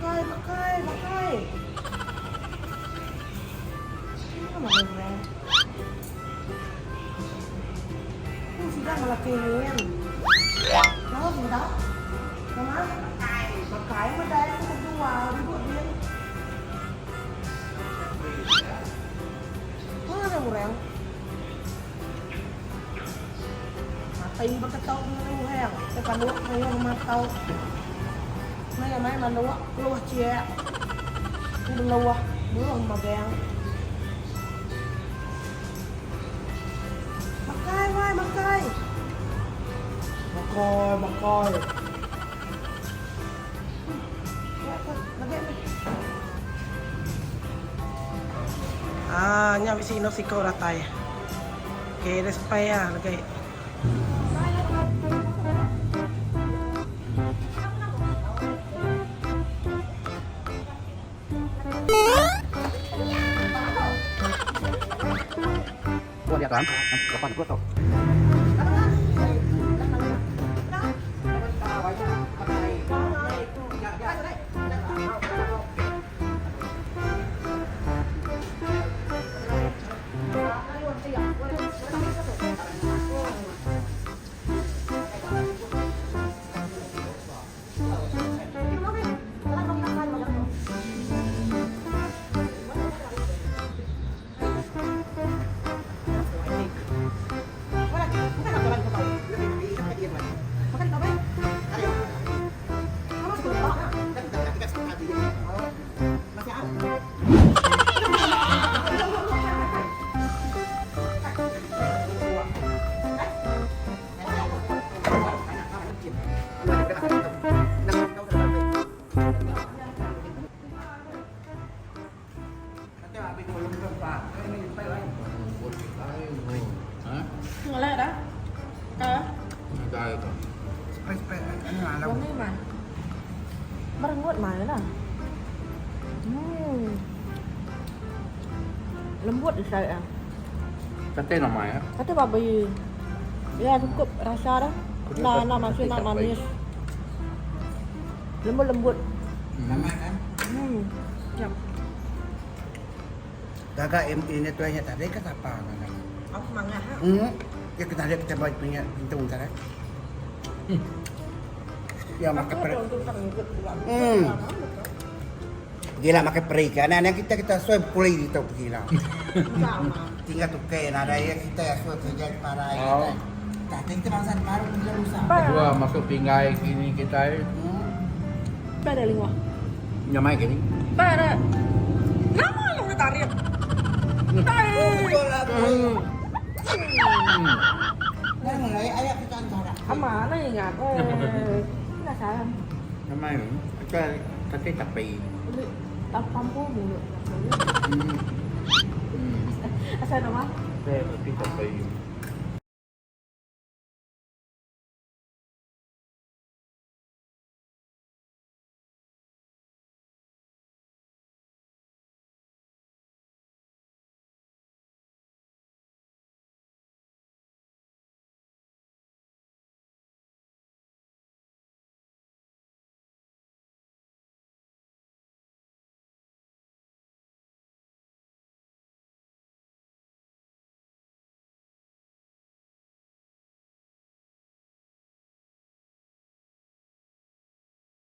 Makai, makai, makai. Ku sida ngelaki nyin. Nama sida? Nama? Makai madai aku bejual duduk din. Mana orang? Mati beketok ngena uhang. Te panduk mayuh matau. Mei amai manuk peluh chiak. Beluh, beluh magang. Makai wai makai. Makai makai. Ah nya bisi indu siko datai. Okey deh sampai iya legi. Merengut mai lah. Hmm. Lembut isai ah. Kate nama ya? Kate babi. Ya cukup rasa dah. Nah, nah masih nak manis. Lembut-lembut. Kan? Yap. Gaga MA nya tuai nya tadi ke sapa ngagai. Aku mangah ha. Ya ke tadi kita buat punya pintu tadi. Ya makan peri. Gila makan peri kan. Anak kita kita suai puli di tau gila. Tinggal tukai nadai ya kita ya suai kerja di parai. Oh. Tak kita bangsa di parai gila rusak. Dua masuk pinggai kini kita. Pada lima. Nyamai kini. Pada. Nama lu tarik. Mulai ayat kita antara. Ama na ingat. Penasaran. Nyamai. Kita kate tapi. Tak pampu mulut. Asal nama? Saya roti tapi.